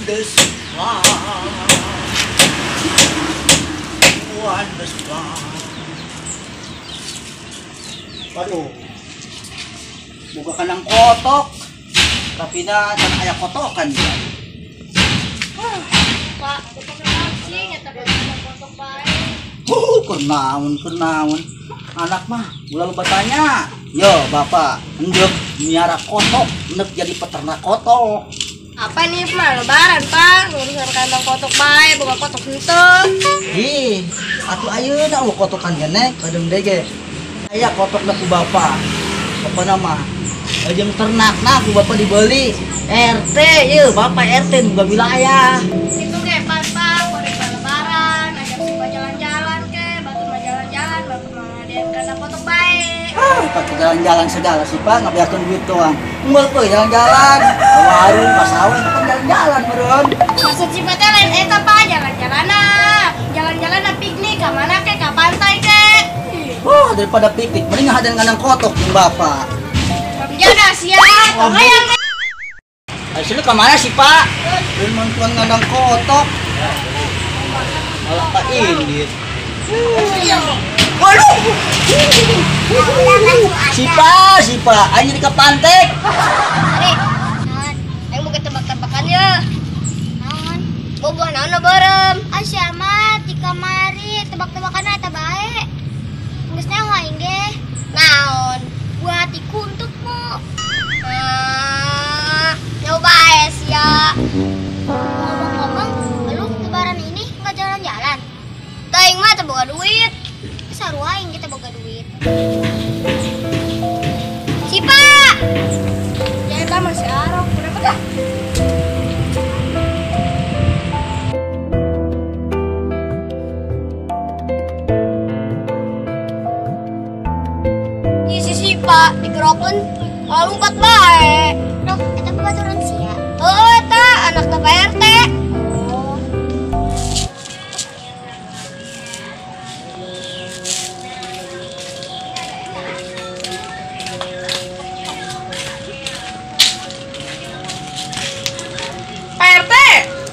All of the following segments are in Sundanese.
Wonderful. Wonderful. Waduh. Buka kanang kotok. Tapi na can aya kotokan dia. Pak, sih eta kotok bae. Kurnaon, kurnaon. Anak mah ulah loba tanya. Yo, bapak, endek miara kotok, endek jadi peternak kotok. Apa nih, mah lebaran, Pak? Ngurusan kandang kotok bae, boga kotok henteu. Ih, atuh ayeuna eueuh kotokan gene kadang dege. Aya kotokna ku bapak. Pokona mah jeung ternakna ku bapak dibeli. RT ieu, bapak RT nu wilayah. Itu ge pas, Pak, korek lebaran, ajak suka jalan-jalan ke, batur mah jalan-jalan, batur mah ngadain kandang kotok bae. Ah, pakai jalan-jalan segala sih, Pak, ngabiakeun duit doang. Unggal poe jalan-jalan, ka warung, ka sawah, kan jalan-jalan meureun. Maksud si Pak teh lain eta, Pak, jalan-jalanna. Jalan-jalanna piknik ka mana ke, ka pantai ke. Wah, daripada piknik mending ngadain kandang kotok jeung bapak. Jaga sia, tong hayang. Ayo sini ke mana sih, Pak? Belum mantuan kandang kotok. Malah Pak Indit. Waduh. Sipa, sipa, ayo di ke pantai. Ari, ayo mau tebak-tebakan ya. Naon? Boboh naon bareng? Ah siapa di kamari tebak-tebakan eta bae. Geus nyaho aing ge. Naon? Buat dikuntukmu. Ah, nyoba bae sia. Ngomong-ngomong, lu lebaran ini nggak jalan-jalan? Teuing mah teu boga duit. Sarua aing kita boga duit. Sipa. Ya eta masih arok, kenapa dah? Si Sipa digerokeun malah lompat bae. Loh, eta babaturan sia. Oh, eta anakna Pak RT. Oh. Pak RT,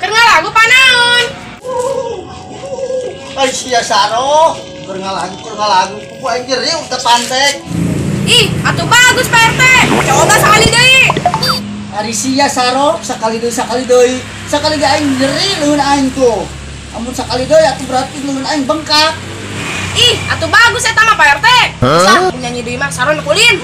keur ngalagu panaon? Ai sia saro, keur ngalagu ku aing riuk teh pantek. Ih, atuh bagus Pak RT. Coba sekali deui. Ari sia saro, sakali deui sakali deui. Sakali ge aing nyeri leungeun aing tuh. Amun sakali deui atuh berarti leungeun aing bengkak. Ih, atuh bagus eta mah Pak RT. Sah, nyanyi deui mah saro nu kulin.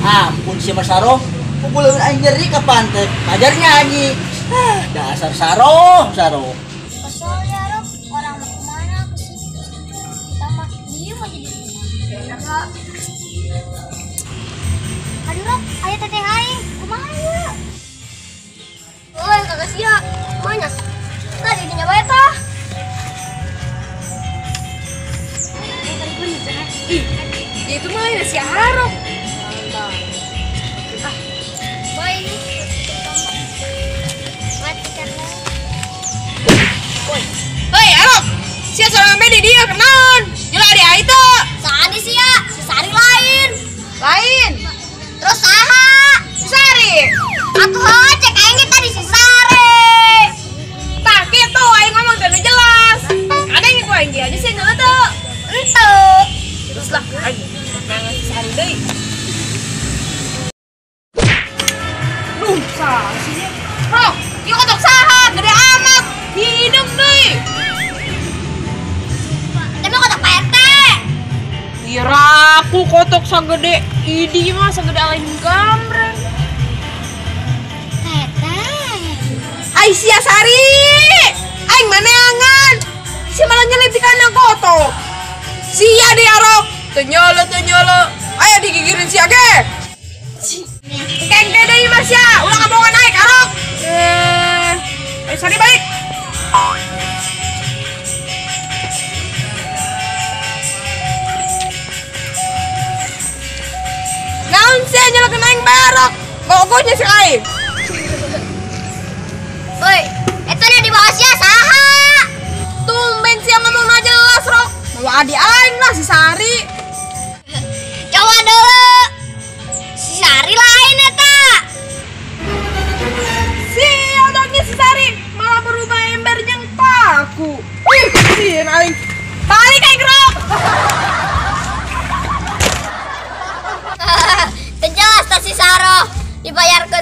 Ampun sia mah saro, pukul leungeun aing nyeri ka pantek. Pajar nyanyi. Ah, dasar saro, saro. Kesel ya, Rob. Orang mau kemana ke situ ke situ. Kita mah diem aja di rumah. Aduh, Rob, ayo teteh aing. Kumaha ieu? Euy, kagak sia. Kumaha nya? Tadi dinya bae tah. Ih, itu mah lain si Arok. Ah, bae ini. Matikan lah. Woi. Hei, Arok. Sia sorangan bae di dieu kenaon? Nyela adi aing teu. Saha sia? Si Sari lain. Lain. Terus saha? Si Sari. Atuh heuh cek aing ge tadi si Sari. Tah kitu aing ngomong teh nu jelas. Ada yang ku aing ge aja sia nyela teu. Henteu. Terus lah aing nangan si Sari deui. Duh, saha sih nya? Rok, ieu kotok saha? Gede amat. Hidung deui. Eta mah kotok Pak RT. Kira aku kotok sagede idi mah sagede lain gambreng. Teteh. Ai sia Sari. Aing maneangan. Sia malah nyelip di kandang kotok. Sia di Arok. Teu nyolo teu nyolo. Ayo digigirin sia ge. Kengke deui mah sia, ulah kaboga naik Arok. Ayo Sari balik. Naon sia nyalakeun aing bae Arok. Bogohnya si aing. Woi, eta nya dibawa sia saha? Tumben sia ngomong na jelas, Rok. Bawa adik aing lah si Sari. Coba dulu. Si Sari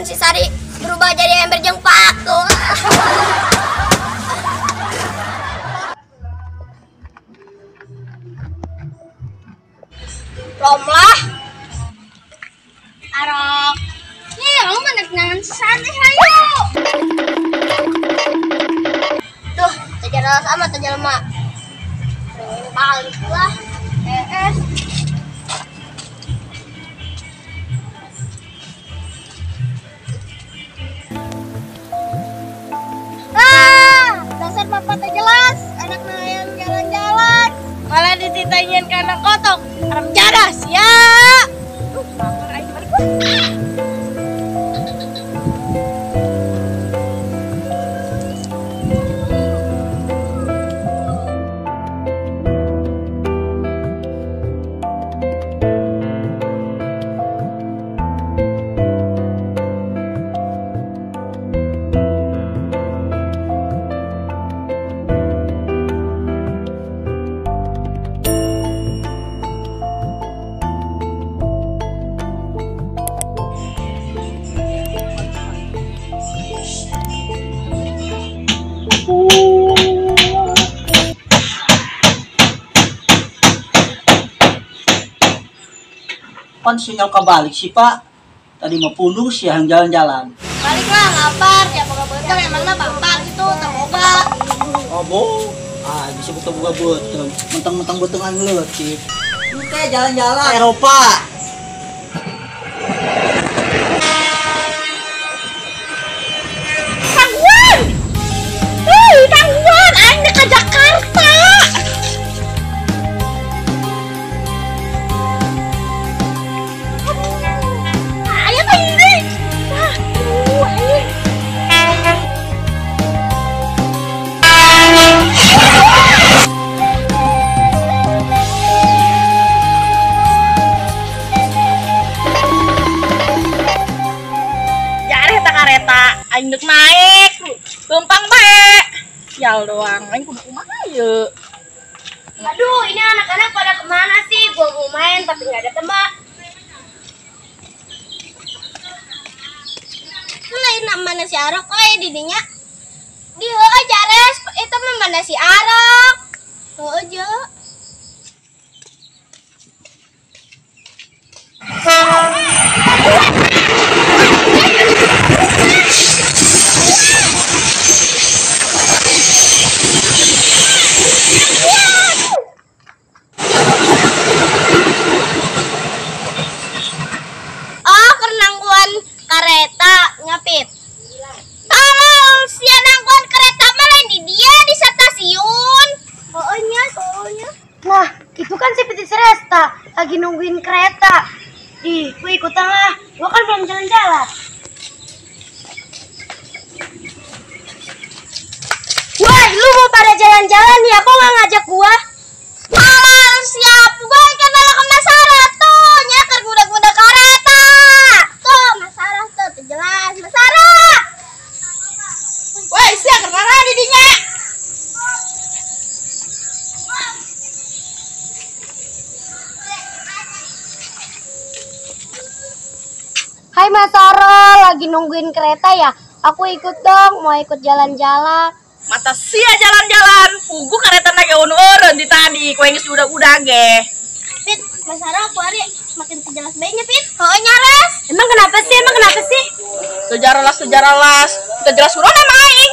si Sari berubah jadi ember jeung paku. Lomlah. Arok. Nih, kamu mana kenangan si Sari, hayu. Tuh, terjelas amat terjelma. Balik lah. Ah, dasar bapak tak jelas, anak yang jalan-jalan malah dititanyin karena kotok. Haram jadas ya. Lapar aing balik gua. Pan sinyal kebalik sih Pak. Tadi mau pundung sih yang jalan-jalan. Baliklah lapar, ya boga beuteung emangna bapak gitu teu boga. Oh bo, ah bisa buka-buka beuteung, mentang-mentang beuteungan leutik. Oke, jalan-jalan Eropa. Tangguan. Hei, tangguan aing ke Jakarta. Aing deuk naik, lempang bae. Sial doang, aing kudu kumaha ye. Aduh, ini anak-anak pada kemana sih? Gua mau main tapi nggak ada teman. Lain mana si Arok, oi didinya. Di heueuh jares, itu mah mana si Arok. Heueuh je. Oh, kenangguan kereta ngapit. Tolol, sia nangguan kereta mah lain di dia di stasiun. Oh nya, soalnya. Nah, itu kan si Piti Sresta lagi nungguin kereta. Ih, gue ikutan lah. Gue kan belum jalan-jalan. Wah, lu mau pada jalan-jalan ya? Kok nggak ngajak gua? Tolol, siap. Gue ikan malah ke Mas Sarah tuh. Nyaker kuda-kuda kereta. Tuh, Mas Sarah tuh, tuh jelas. Mas Sarah. Woi, sia kemana didinya? Hai Mas Sarah, lagi nungguin kereta ya? Aku ikut dong, mau ikut jalan-jalan. Mata sia jalan-jalan, pugu kereta naik eureun di tadi, kowe geus udah-udah ge. Pit, Mas Sarah aku hari makin jelas baiknya, Pit. Heeh, nyares. Emang kenapa sih? Emang kenapa sih? Sejarah las, sejarah las. Kita jelas urang mah aing.